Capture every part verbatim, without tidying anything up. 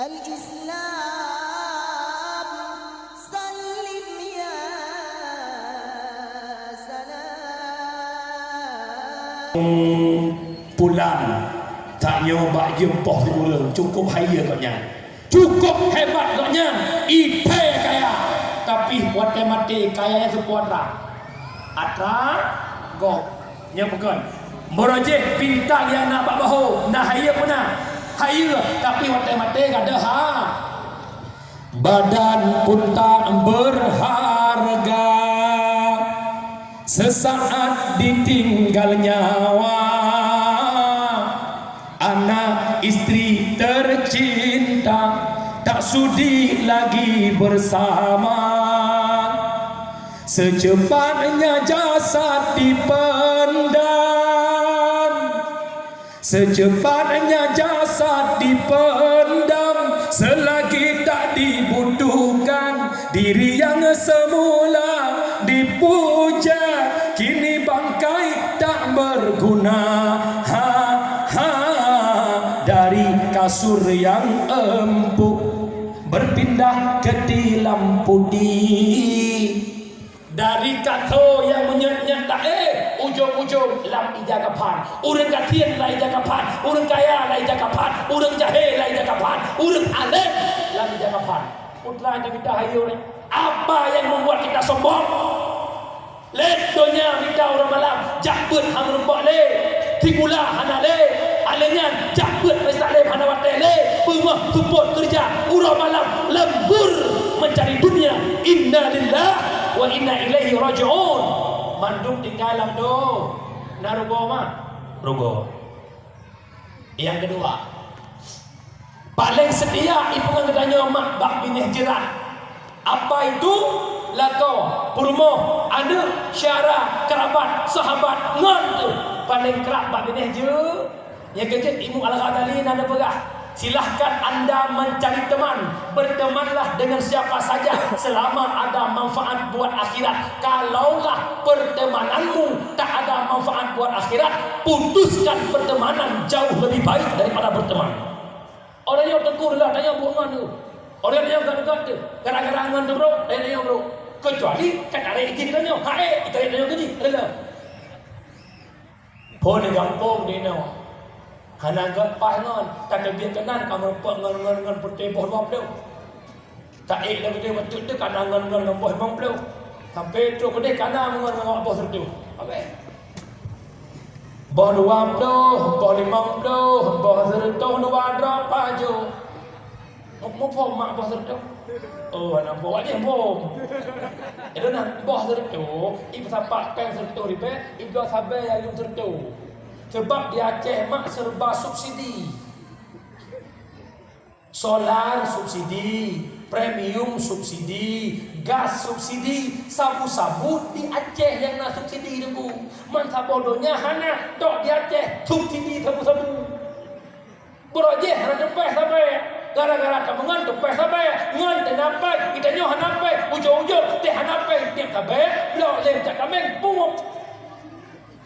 Al-Islam, sallim ya salam. Pulan, tanyoe bak jeuem poh sikureueng, cukup hayeue gobnyan. Cukup hebat gobnyan, iphé kaya. Tapi watée maté kaya nyang seupôt atra. Atra gob. Nyoe peukon. Meurojéh bintang nyang na bak bahô, na hayeue peue na. Hayeue, tapi watée maté gadôh ha. Badan pun tak berharga, sesaat ditinggal nyawa. Anak istri tercinta tak sudi lagi bersama. Secepatnya jasad dipendam. Secepatnya jasad dipendam, selagi tak dibutuhkan. Diri yang semula dipuja, kini bangkai tak berguna. Ha, ha, dari kasur yang empuk berpindah ke tilam putih. Dari kaso nyang meunyét-nyét taéh, ujong-ujong lam ija kafan. Ureuëng gasien lam ija kafan, ureuëng kaya lam ija kafan, ureuëng jahé lam ija kafan, ureuëng além lam ija kafan. Putra nyang kita hayeu ni, apa yang membuat kita sombong? Lé donya mita uroe malam, jak beuet hana meurumpok lé. Sikula hana lé, alèh nyan jak beuet meusaléh hana watèe lé, beungoh seupôt keureuja, uroe malam lembur mencari dunia. Inna lillahi wa inna ilaihi raji'un. Mandum tinggai lam donya. Na rugoe mah? Rugoe. Nyang keudua, paléng seutia ipeungon geutanyoe mak bak binéh jiran. Apa itu? Lakoe, peurumoh, aneuk, syedara, keurabat, sahabat, ngon teuh paléng krab bak binéh jeuet. Nyang keujeuet Imam Al-Ghazali na neupeugah, "Silahkan anda mencari teman, bertemanlah dengan siapa saja selama ada manfaat buat akhirat. Kalaulah pertemananmu tak ada manfaat buat akhirat, putuskan pertemanan jauh lebih baik daripada berteman." Orang yang tegur lah tanya bukan tu. Orang yang gak-gak tu. Gara-gara ngon tu bro, tanya bro. Kecuali kat ada izin tanya. Hai, kita tanya ke ni. Adalah. Phôn di gampông di nyoe. Hana gét paih ngon, tateubiet keunan ka meurumpok ngon, ngon, ngon putéh boh dua ploh. Taék lé geude bacut teuh ka na ngon, ngon, ngon boh limong ploh. Sampoe trok keudeh ka na ngon, ngon boh sireutôh. Abéh. Boh dua ploh, boh limong ploh, boh sireutôh dua droe pajoh. Mu-, muphom mak boh sireutôh? Oh, hana muphom, wajéb muphom. Itu nah, boh sireutôh, ipeusapat péng sireutôh ribèe, ibloe sabe nyang lheueh sireutôh. Sebab di Aceh mak serba subsidi. Solar subsidi, premium subsidi, gas subsidi, sabu-sabu di Aceh nyang na subsidi teungku. Man saboh donya hana, tok di Aceh subsidi sabu-sabu. Beurojéh hana teupéh sabe, gara-gara tameungon teupéh sabe, ngon teunapai, geutanyoe hana péh, ujong-ujong teuh hana péh, tiep sabe, bloe lé cak kaméng, pungoh.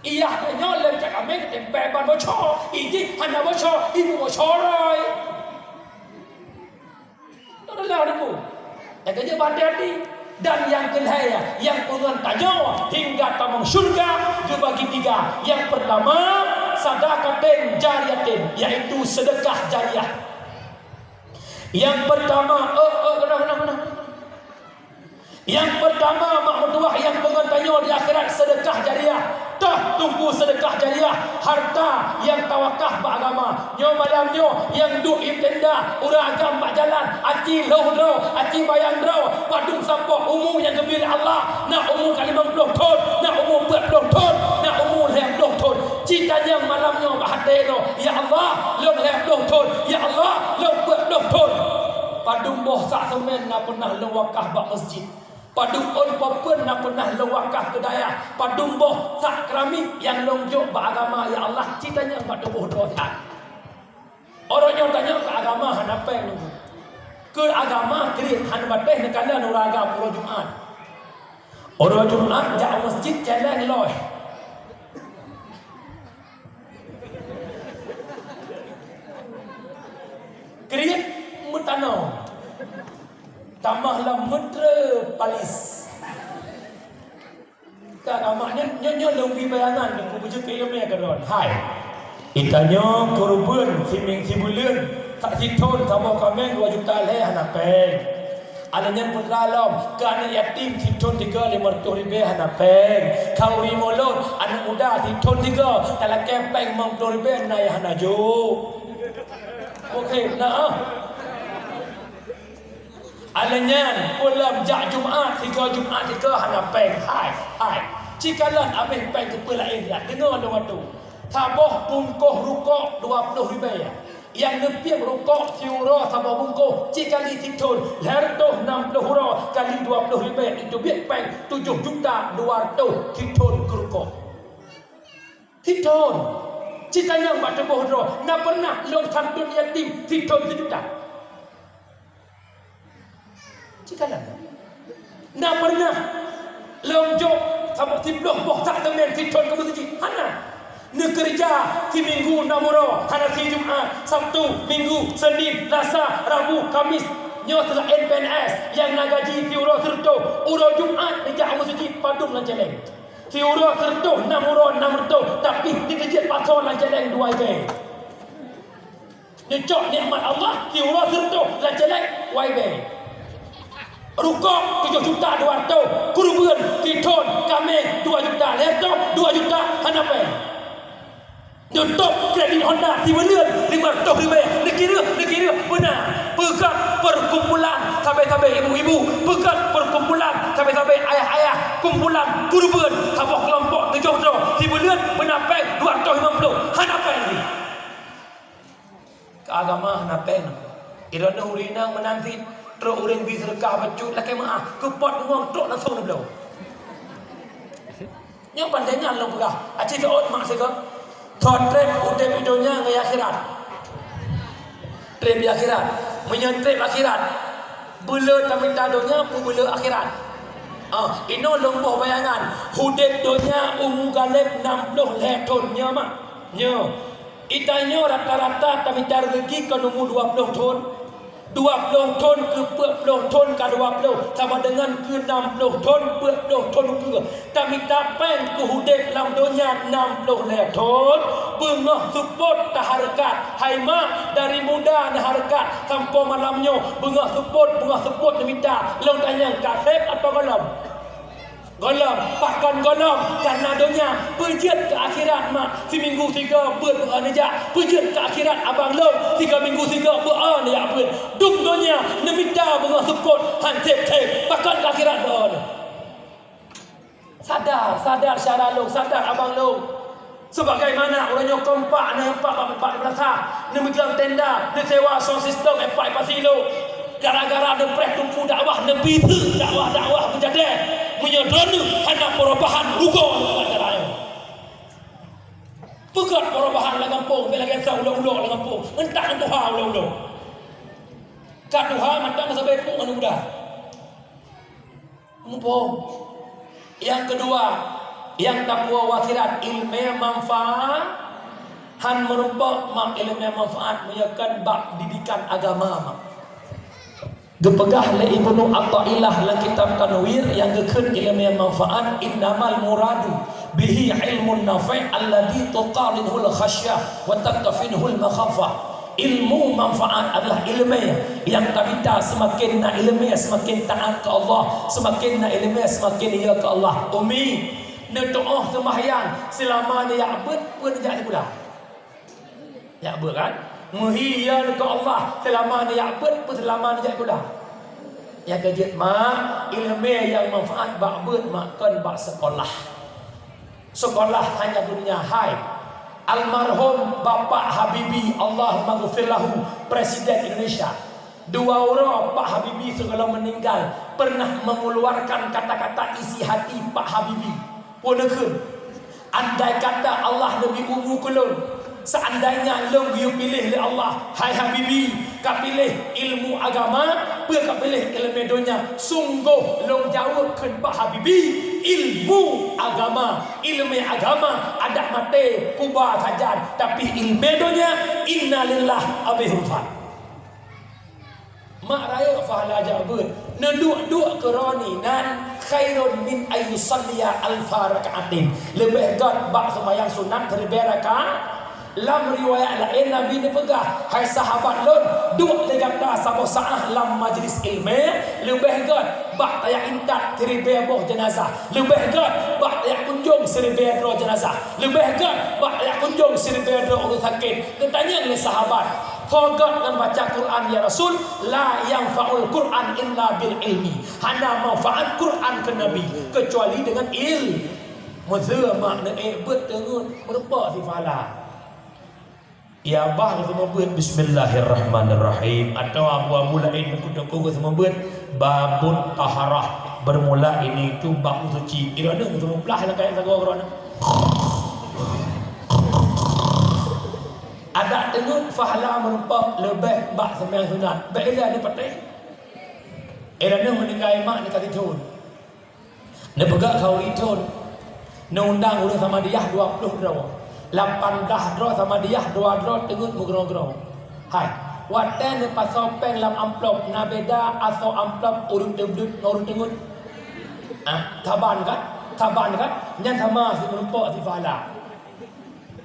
Iyah tanyoe lé cak kaméng, teumpéh ban bocor, ijih hana bocor, ibu bocor roi. Teudeungoe deungoe. Nyang keujeuet bak hati-hati. Dan nyang keulhèe, nyang peungon tanyoe hingga tamong syeuruga geubagi tiga. Nyang peurtama, sadaqatin jariyatin, yaitu seudeukah jariah. Nyang peurtama, oh, oh, keunong, keunong, keunong. Nyang peurtama, mak meutuwah nyang peungon tanyoe di akhirat, seudeukah jariah. Toh teungku seudeukah jariah, harta nyang tawakaf bak agama. Nyoe malam nyoe nyang duek i tenda, ureueng agam bak jalan, aci lhôh droe, aci bayang droe, padum sapoh umu nyang geubri lé Allah, na umu ka limong ploh thon, na umu peuet ploh thon, na umu lhèe ploh thon. Ci tanyong malam nyoe bak até droe, "Ya Allah, lôn lhèe ploh thon, ya Allah, lôn peuet ploh thon. Padum boh sak seumén na peunah lôn wakaf bak meuseujid?" Padum ôn po peuen na peunah lôn wakaf keu dayah, padum boh sak keuramik nyang lôn jok bak agama, ya Allah, ci tanyong bak tuboh droe that. Uroe nyoe tanyong keu agama hana péng nunggu. Keu agama kriet hana patéh neukalon ureueng agam uroe Jumat. Uroe Jumat jak u meuseujid céléng lôi. Kriet meuta- Nyoe tamah lam metropolis. Ka, ka mak nyoe, nyoe, nyoe lôn bri bayangan, Teungku, beujeuet keu ileumèe keudroe. Hai, geutanyoe keureubeuen siming sibuleuen, sak sithon saboh kaméng dua juta lhèe hana péng. Aneuk nyan putra lom, keu aneuk yatim sithon tiga lima ratus ribèe hana péng. Khauri mulod, aneuk muda sithon tiga, talakèe péng limong ploh ribèe na nyang hana jok. Oke, na. Aneuk nyan, peue lom jak Jumat, tiga Jumat tiga hana péng. Hai, hai. Cikalon abéh péng keu peue laén, ya. Deungoe lôn atoe. Saboh bungkôh rukok dua ploh ribèe. Nyang neupiep rukok siuroe saboh bungkôh, cikali sithon, lhèe reutôh nam ploh uroe kali dua ploh ribèe, itu biet péng tujoh juta dua reutôh sithon keu rukok. Sithon. Cit tanyong bak tuboh droe, na pernah lôn santôn yatim sithon sijuta? Cit kalon. Na pernah lôn jok saboh siploh boh sak semen sithon keu meuseujid? Hana. Neukeureuja siminggu nam uroe, hana si Jumat, Sabtu, Minggu, Senin, Selasa, Rabu, Kamis. Nyoe seulaén P N S nyang na gaji siuroe sireutôh, uroe Jumat neujak u meuseujid padum lam céléng. Siuroe sireutôh nam uroe nam reutôh, tapi jiteujeuet pasoe lam céléng dua ribèe. Neucok nikmat Allah, siuroe sireutôh lam céléng dua ribèe. Rukok tujoh juta dua reutôh, keureubeuen sithon kaméng dua juta, lhèe reutôh dua juta hana péng. Neutôp kredit Honda sibuleuen lima reutôh ribèe, neukireuh, neukireuh, beuna. Peugöt perkumpulan sabe-sabe ibu-ibu, peugöt perkumpulan sabe-sabe ayah-ayah, kumpulan keureubeuen, saboh keulompok tujoh droe, sibuleuen beuna péng dua reutôh limong ploh, hana péng lagi. Keu agama hana péng. Droeneuh ureueng inong meunan cit, trok ureueng bi seudeukah bacut lakèe meu'ah, keu pot bungong trok langsông neubloe. Nyoe pandai nyan lôn peugah, aci teuôt mak sigoe. Soe trép udép di donya ngon akhirat? Trép di akhirat. Meunyoe trép akhirat, beuleu tamita donya, peue beuleu akhirat? Ah, inoe lôn boh bayangan, udép donya umu galép nam ploh lhèe thon, nyoe mak. Nyoe. Geutanyoe rata-rata tamita reuzeki kon umu dua ploh thon. Dua ploh thon keu peuet ploh thon ka dua ploh, sama deungon keu nam ploh thon peuet ploh thon ukeue. Tamita péng keu udép lam donya nam ploh lhèe thon, beungoh seupôt tahareukat. Hai mak, dari muda neuhareukat sampoe malam nyoe, beungoh seupôt, beungoh seupôt neumita, lôn tanyong ka sép atawa gohlom? Gohlom, pakon gohlom? Kareuna donya. Peue jeuet keu akhirat mak, siminggu sigoe beuet beu-o neujak. Peue jeuet keu akhirat abang lôn, tiga minggu sigoe beu-o neujak beuet. Dum donya neumita beungoh seupôt han sép-sép, pakon keu akhirat beu-o lôn? Sadar, sadar syedara lôn, sadar abang lôn. Sebagaimana uroe nyoe kompak na empat bak empat belas ha, neumeugang tenda, neusewa sound system empat empat silo. Gara-gara neupreh teungku dakwah, neubi teuk dakwah-dakwah beujadèe. Meunyoe droeneuh hana perubahan, rugoe lôn peugah cara nyoe. Peugöt perubahan lam gampông, bèk lagèe sa ulok-ulok lam gampông. Ngentak ngon tuha ulok-ulok. Ka tuha mantong sabe puk ngon muda. Muphom. Nyang keudua, nyang takwa u akhirat, ileumèe manfaat. Han meurumpok mak ileumèe manfaat meunyoe kon bak didikan agama mak. Geupeugah lé Ibnu Athaillah lam kitab Tanwir nyang geukheun ileumèe manfaat, "Innamal muradu bihi ilmun nafi' alladzi tuqarinhul khasyah wa taktafinhul makhafah." Ilmu manfaat adalah ileumèe nyang tamita, seumaken na ileumèe seumaken taat keu Allah, seumaken na ileumèe seumaken yö keu Allah. Umi, neutu'oh seumahyang seulama neujak beuet peue neujak sikula? Jak beuet kan? Meuhi yö keu Allah seulama neujak beuet peue seulama neujak sikula? Nyang keujeuet mak, ileumèe nyang manfaat bak beuet mak kon bak seukolah. Seukolah hanya dunia hai. Almarhum Bapak Habibie, Allahumma ghfir lahu, Presiden Indonesia. Dua uroe Pak Habibie sigohlom meuninggai pernah mengeluarkan kata-kata isi hati Pak Habibie. Peue neukheun? Andai kata Allah neubri umu keu lôn, seandainya lôn geuyue piléh lé Allah, hai Habibie, ka piléh ilmu agama, peue ka piléh ileumèe donya, sunggoh lôn jaweueb kheun bak Habibie, ilmu agama, ileumèe agama, adak maté, kuba sajan, tapi ileumèe donya, innalillah, abéh urusan. Mak rayeuk pahala jak beuet, neuduek-duek keu droeneuh nan khairun min ayyusalliya alfa rakaatin. Leubeh gét bak seumayang sunat siribèe rakaat. Lam riwayat laén Nabi neupeugah, "Hai sahabat lôn, duek lé gata saboh saát lam majlis ileumèe, leubeh gét bak tajak intat siribèe boh jeunazah, leubeh gét bak tajak kunjông siribèe droe jeunazah, leubeh gét bak tajak kunjông siribèe droe ureuëng sakét." Geutanyong lé sahabat, "Peue gét ngon baca Quran, ya Rasul?" "La yanfa'ul Quran illa bil ilmi." Hana manfaat Quran keu Nabi keucuali deungon il. Meuseu mak neuék beuet teungeut meureumpok si pahala. Ya bah geuseumeubeuet bismillahirrahmanirrahim, atawa abu-abu laén teungku-teungku geuseumeubeuet babut taharah, bermula ini itu bak suci. Iroh neuh geuseumeuplah lam kayèe sagoe keudroe. Adak teungeut pahala meureumpok leubeh bak seumayang sunat. Bèk ilèe neupatéh. Iroh neuh meuninggai mak neukalon thôn. Neupeugah khauri thôn, neuundang ureuëng Samadiyah dua ploh droe. Lapan blaih droe Samadiyah, dua droe teungeut meugroe-groe. Hai, watèe neupasoe péng lam amplop, na beda asoe amplop ureuëng teubleuet ngon ureuëng teungeut? Ah, saban kan? Saban kan? Nyan sama si meureumpok si pahala.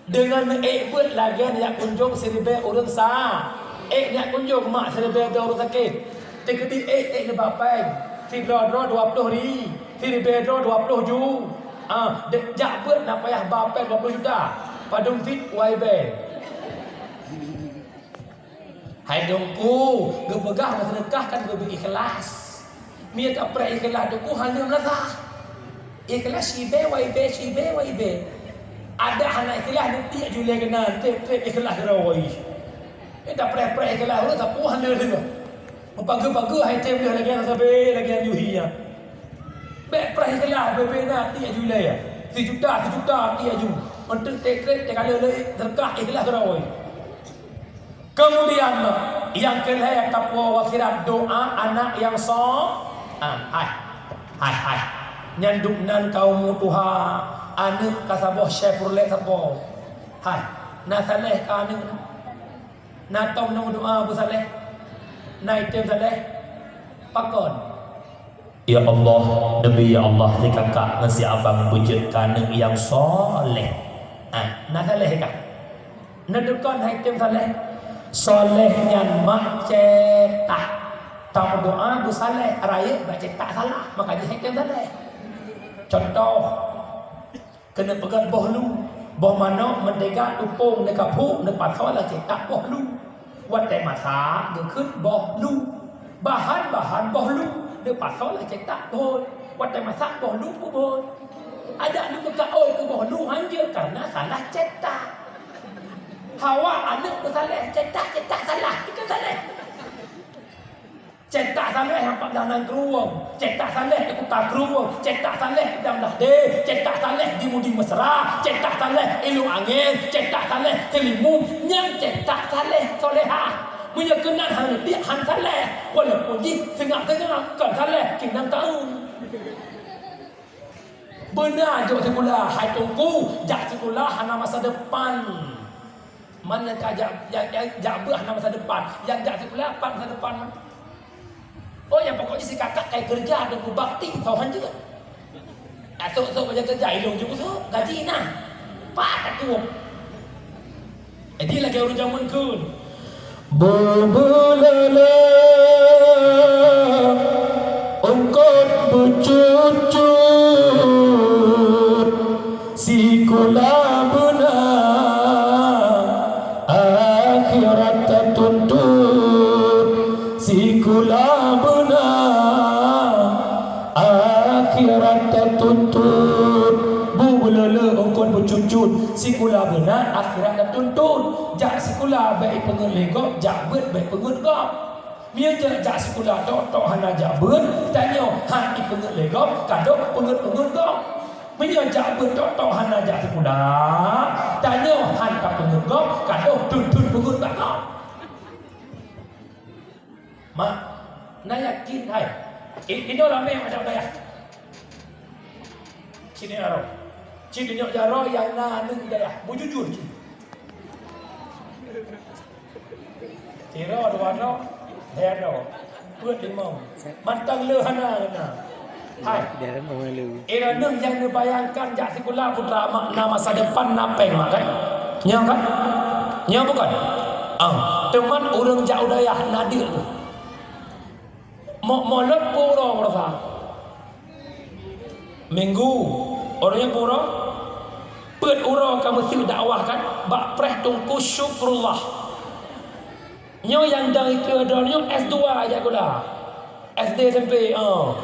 Deungon neuék beuet lagèe neujak kunjông siribèe ureuëng sa-, ék neujak kunjông mak siribèe droe ureuëng sakét. Teukeudi ék, ék neuba péng, sidroe-droe dua ploh ri-, siribèe droe dua ploh ju. Ah, dek jak beuet na payah ba péng dua ploh juta. Padum cit Y B. Hai teungku, geupeugah meuseudeukah kan geubri ikhlas. Meunyo tapreh ikhlas teungku hana meunasah. Ikhlas sibée wai bée, sibée wai bée. Adak hana ikhlas neutiek julée keunan, treb-treb ikhlas keudroe. Eh, tapreh-preh ikhlas ureuëng sapeue hana leueh. Meupageue-pageue hai tem leueh lagée sabe lagée yuhi nyan. Bék preh ikhlas bebe na tiek julée. Sijuta, sijuta tiek ju. Untuk treb-treb teuka leueh sedekah ikhlas keudroe. Keumudian, nyang keulhée tapuwoe akhirat doa aneuk nyang so-, ah, hai. Hai, hai. Nyan dum nan ka umu tuha, aneuk ka saboh syèe peureulée sapo. Hai. Na saléh ka aneuk. Na tom nong doa beusaléh. Na item saléh. Pakon? Ya Allah, neubi ya Allah, si kakak ngon si abang beujeuet keu aneuk nyang soléh. Ah, na saléh ka? Neudukon hai tem saléh. Soléh nyan mak cetak. Tameudoa beusaléh, rayeuk bak cetak salah, maka jih hai tem saléh. Contoh, Keuneuk peugöt boh lu, boh manök meuteuga tupông neukaphu neupasoe lam cetak boh lu. Watée masak geukheun boh lu. Bahan-bahan boh lu neupasoe lam cetak phôn. Watée masak boh lu peuphôn. Adak lu meukaôi keu boh lu hanjeuet kareuna salah cetak. Hawa aneuk peusaléh cetak, cetak salah, itu saléh. Cetak saléh nyang pat blah nan krueng, cetak saléh di kuta krueng, cetak saléh di dam blah dé, cetak saléh di Mudi Mesra, cetak saléh Ilong Angén, cetak saléh Seulimun, nyan cetak saléh solehah. Meunyoe keunan han tiek han saléh, walaupun jih seungab-seungab kon saléh keunan taun. Beuna jok sikula, hai teungku, jak sikula hana masa depan. Man nyang ka jak, jak, jak, jak beuet hana masa depan, nyang jak sikula pat masa depan. Oh, nyang pokok jih si kakak kai keureuja dan beubakti, soe han jeuet. Tok-tok bajang keureuja, ilong jeuet, gaji na. Pat takue. Jadi lagée ureuëng jameun kheun, "Beubeulele eungkot beucut-cut, sikula beuna akhirat tatuntut, sikula beuna akhirat tatuntut." Beubeulele eungkot beucut-cut, sikula beuna akhirat tatuntut. Jak sikula bék ipeungeuet lé gob, jak beuet bék ipeungeuet gob. Meunyoe jak sikula tok-tok hana jak beuet, tanyoe han ipeungeuet lé gob, ka dok peungeuet-peungeuet gob. Meunyoe jak beuet tok-tok hana jak sikula, tanyoe han ka peungeuet gob, ka dok thon-thon peungeuet bak gob. Mak, na yakin hai. I-, inoe ramé adak dayah. Sini aro. Cit nyok jaroe nyang na aneuk dayah. Bujujur cit. Tiro dua droe. Hai, no. Peuet limong. Mantong le hana, hana. Hai. Dia orang orang lu. Ira neuh nyang neubayangkan jak sikula putra mak na masa depan na péng mak kan? Nyo kan? Nyo bukan? Ah, teuma ureueng jak u dayah na deuk tu. Mo-, molot pura merasa. Minggu, ureueng nyan pura, peuet uroe ka meuseuk dakwah kan, bak preh Teungku Syukrullah. Nyoe nyang dang ikeue droeneuh S dua jak gula. S D S M P, oh.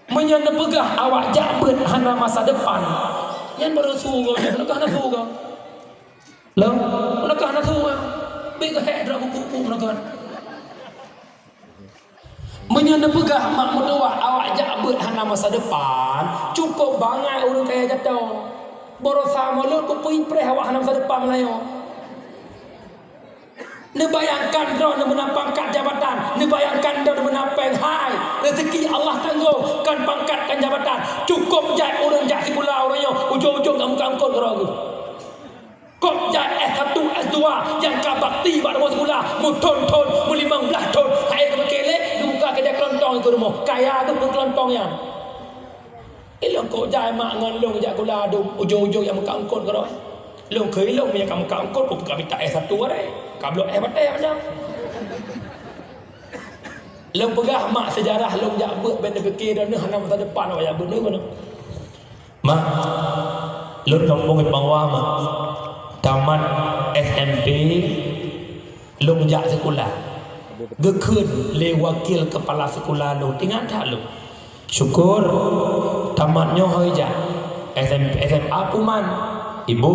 Meunyoe neupeugah awak jak beuet hana masa depan, nyan baru su goe, leukah na su goe. Lom, leukah na su goe. Bèk geuhek droe buku-buku leukah. Meunyoe neupeugah mak meutuwah awak jak beuet hana masa depan, cukôp bangai ureueng kaya gata. Barosa mulod beupeuipreh awak hana masa depan meulayeue. Neubayangkan droeneuh meunan pangkat jabatan, neubayangkan droeneuh meunan péng hai, rezeki Allah tanggong, kon pangkat kon jabatan. Cukôp jai ureueng jak sikula uroe nyoe, ujong-ujong ka meuangkot keudroe geuh. Kôp jai S satu, S dua nyang ka bakti bak rumoh sikula, meuthôn-thôn, meulimong blaih thôn, hai geupeuke lé, geubuka keudè keulontong keu rumoh, kaya geuh keu keulontong nyan. Ilôn kôp jai mak ngon lôn jak sikula dum ujong-ujong nyang meuka eungkôt keudroe. Lôn keu ilôn nyang ka meuka eungkôt, peue ka mita S satu aré, ka bloe S batèe manyang. Lôn peugah mak seujarah lôn jak beuet, bèk neupike droeneuh hana masa depan awak jak beuet nyoe. Mak, lôn kampông Ipawa, mak. Tamat S M P, lôn jak sikula. Geukheun lé wakil keupala sikula lôn, ingat that lôn. Syukur, tamat nyoe hôi jak. S M P, S M A puman. Ibu,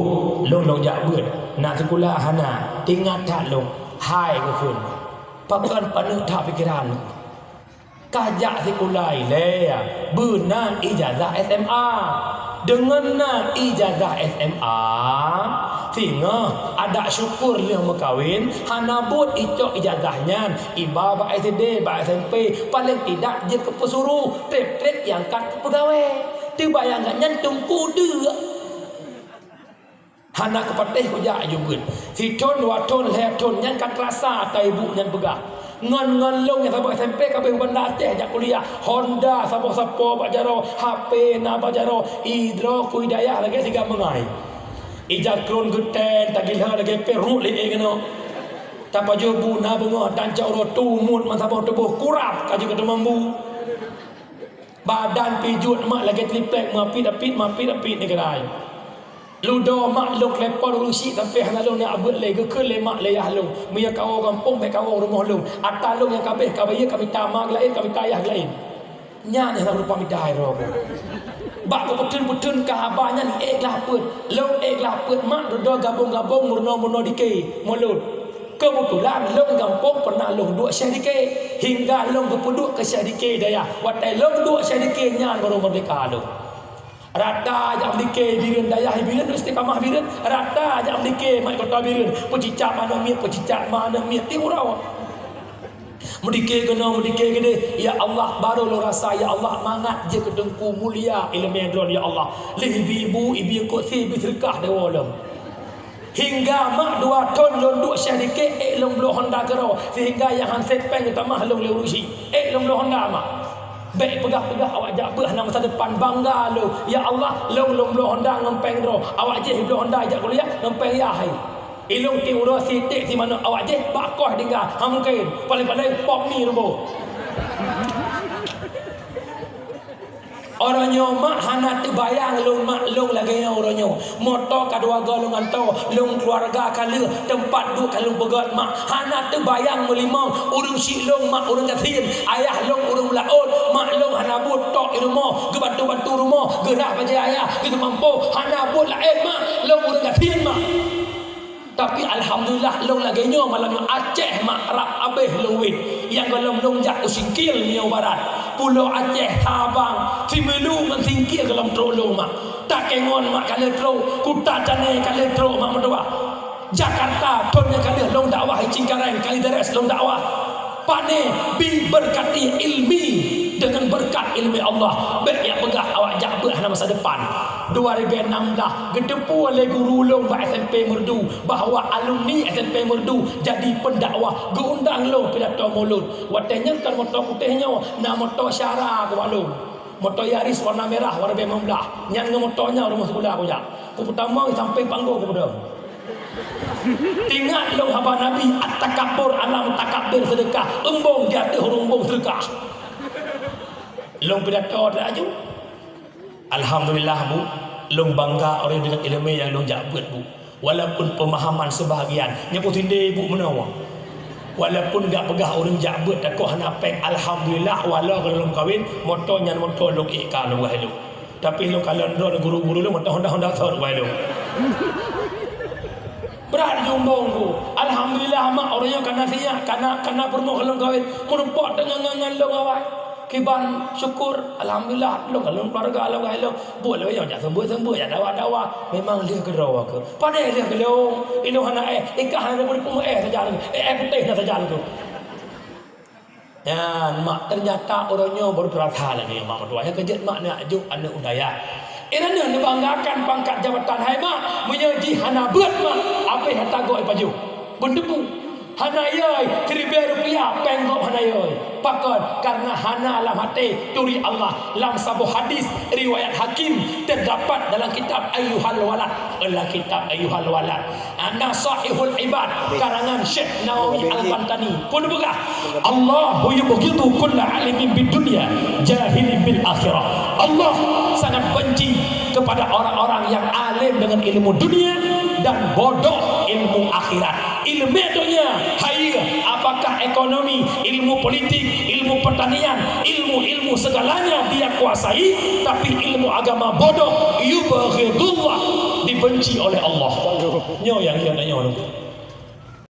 lôn lôn jak beuet. Na sikula hana, ingat that lôn. Hai geukheun. Pakon paneuk that pikeran. Ka jak sikula ilèe, beuna ijazah S M A. Deungon na ijazah S M A, singoh adak syukur lheueh meukawen, hana buet icok ijazah nyan, iba bak S D, bak S M P, paléng tidak jeuet keu peusuruh, trép-trép iangkat keu peugawée. Teubayang gobnyan teungku deuk. Hana kupatéh kujak aju beuet. Sithon, dua thon, lhèe thon nyan ka teurasa ata ibu nyan peugah. Ngon, ngon lôn nyang saboh S M P ka abéh u Banda Aceh jak kuliah. Honda saboh sapo bak jaroe, H P na bak jaroe. Idroe ku i dayah lagèe siga meungai. Ija kron geutén tagila lagèe péng ruet lé keunoe. Tapajoh bu na beungoh dan cok uroe tumut meusaboh tuboh kurab ka jeuet keu teumambu. Badan pih jeuet mak lagèe triplek, meuapit-apit, meuapit-apit neugerai. Ludoe mak lôn keulepon ureueng chik sampoe hana lôn neubeuet lé, geukheun lé mak lé yah lôn. Meunyoe kawoe gampông, bèk kawoe rumoh lôn. Ata lôn nyang ka abéh, ka bayeue, ka mita ma geulaén, ka mita yah geulaén. Nyan nyang rupa mita droe. Bak kupeutheun-peutheun ka haba nyan ék glah peuet. Lôn ék glah peuet mak dudoe gabong-gabong meurunoe-meurunoe dike, mulod. Keubeutulan lôn gampông peureunah lôn duek syeh dike, hingga lôn geupeuduek keu syeh dike dayah. Watèe lôn duek syeh dike nyan barô meurdeka lôn. Rata jak meudike Bireuen dayah Bireuen, istiqamah Bireuen, rata jak meudike mat kota Bireuen, peucicak ma aneuk miet, peucicak ma aneuk miet, tiep uroe. Meudike keunoe, meudike keudeh, ya Allah, barô lôn rasa, ya Allah, mangat jeuet keu teungku mulia ileumèe droe, ya Allah. Lheuh ibi ibu, ibi eungkôt sie, ibi seudeukah deungon lôn. Hingga mak dua thon lôn duek syeh dike, ék lôn bloe Honda keudroe, sehingga nyang han sép péng geutamah lôn lé ureueng chik, ék lôn bloe Honda mak. Bèk peugah-peugah awak jak beuet hana masa depan, bangga lôn. Ya Allah, lôn lôn bloe Honda ngon péng droe, awak jéh bloe Honda jak kuliah ngon péng yah hai. Ilôn tiep uroe siték simanok awak jéh bak koh tinggai, han mungken, paléng-paléng pok mi ruboh. Uroe nyoe mak hana teubayang lôn mak lôn lagèe nyoe uroe nyoe. Moto ka dua goe lôn gantoe, lôn keuluwarga ka lheueh, teumpat duek ka lôn peugöt mak. Hana teubayang meulimong, ureueng chik lôn mak ureueng gasien, ayah lôn ureueng meulaôt, mak lôn hana buet tok i rumoh, geubantu-bantu rumoh, geurhah bajèe ayah, geuteumeumpo, hana buet laén mak, lôn ureueng gasien mak. Tapi alhamdulillah lôn lagèe nyoe malam nyoe Aceh mak rab abéh lôn wét. Nyang gohlom lôn jak u Singkil meunyoe barat. Pulo Aceh, Sabang, Simeulue ngon Singkil gohlom trok lôn mak. Takengon mak ka lheueh trok, Kuta Tane ka lheueh trok mak meutuwah. Jakarta thon nyang ka lheueh lôn dakwah i Cengkareng, Kalideres lôn dakwah. Pane bi berkati ilmi, dengan berkat ilmu Allah, bèk jak peugah awak jak beuet hana masa depan. Dua ribu enam belas, geuteupeue lé guru lôn bak S M P Meureudu bahwa alumni S M P Meureudu jadi pendakwah, geuundang lôn pidato mulod. Watèe nyan kon moto putéh nyoe, na moto syara keu lôn. Moto Yaris warna merah, warna bèe meublah. Nyan ngon moto nyan rumoh sikula kujak. Kupeutamong sampéng panggong kupeudong. Ingat lôn haba Nabi, "At-takabbur ala mutakabbir sedekah." Eumbong di ateueh ureueng eumbong sedekah. Lôn pidato laju. Alhamdulillah, Bu. Lôn bangga ureueng deungon ileumèe nyang lôn jak beuet, Bu. Walaupun pemahaman sebahagian, nyoe ku tindé ibu meunoe. Walaupun gak peugah ureueng jak beuet takot hana péng, alhamdulillah, walau gohlom kawen, moto nyan moto lôn ék ka lôn wahai lôn. Tapi lôn kalon droe guru-guru lôn moto Honda-Honda thon wahai lôn. Brat jumbong ku. Alhamdulillah, mak, ureueng nyoe kana siyak, kana, kana peurumoh gohlom kawen. Meurumpok teungoh ngon lôn awai. Kiban syukur, alhamdulillah, lôn, lôn keluarga lôn, lôn. Buet lagèe nyoe, jak seumeubeuet-seumeubeuet, jak dawa-dawa. Memang lheueh keudroe keuh. Padahai lheueh keulôn, ilôn hana éh, i kah hana peue-peue éh sajan, éh, éh putéh na sajan keuh. Nyan, mak, ternyata uroe nyoe baru teurasa lagèe mak meutuah. Nyang keujeuet mak nak jok aneuk u dayah. Inan neubanggakan pangkat jabatan, hai mak, meunyoe jih hana beuet mak, abéh ata goe pajoh. Beuteupeue. Hana yoi siribèe rupiah péng gob hana yoi. Pakon? Karena hana lam até turi Allah. Lam saboh hadis riwayat Hakim terdapat dalam kitab Ayyuhal Walad. Dalam kitab Ayyuhal Walad. Nasaihul Ibad karangan Syekh Nawawi Al-Bantani. Peue neupeugah, "Allahu yubghidu kulla alimin bid dunya, jahilin bil akhirah." Allah sangat benci kepada orang-orang yang alim dengan ilmu dunia dan bodoh ilmu akhirat. Ileumèe donya, hai, apakah ekonomi, ilmu politik, ilmu pertanian, ilmu-ilmu segalanya dia kuasai, tapi ilmu agama bodoh, yubghidullah, dibenci oleh Allah. Nyoe nyang, nyoe, nyoe.